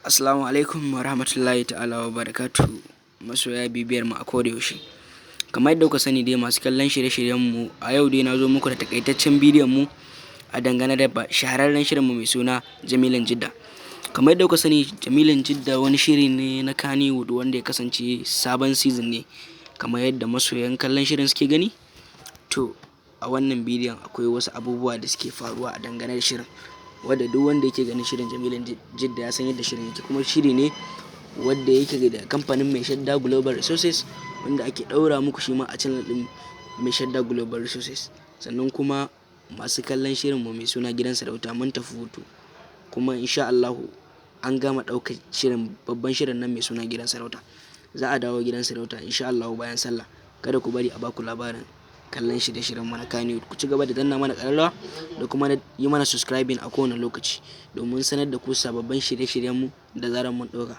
Assalamu alaikum wa rahmatullahi ta'ala wa barakatuhu, masoya bibiyar mu a koda yaushe. Kamar yadda kuka sani dai, masu kallon shirye-shiryen mu, a yau dai na zo muku da takaitaccen bidiyon mu a dangane da shahararren shirin mu mai suna Jamilan Jidda. Kamar yadda kuka sani, Jamilan Jidda wani shiri ne na Kannywood wanda ya kasance sabon season ne, kamar yadda masoyan kallon shirin suke gani. To, a wannan bidiyon akwai wasu abubuwa da suke faruwa a dangane da shirin, wadda duk wanda yake ganin shirin Jamilan Jidda ya san yadda shirin yake. Kuma shiri ne wadda yake da kamfanin Mai Shadda Global Resources, wanda ake ɗaura muku shi ma a channel ɗin Mai Shadda Global Resources. Sannan kuma masu kallon shirin mu mai suna Gidan Sarauta, mun tafi hutu, kuma insha Allahu an gama ɗaukar shirin, babban shirin nan mai suna Gidan Sarauta. Za a dawo Gidan Sarauta insha Allahu bayan sallah. Kada ku bari a baku labarin kallon shirye-shiryen mu na Kannywood. Ku ci gaba da danna mana ƙararrawa da kuma yi mana subscribing a kowane lokaci domin sanar da ku sababbin shirye-shiryen mu da zarar mun ɗaura.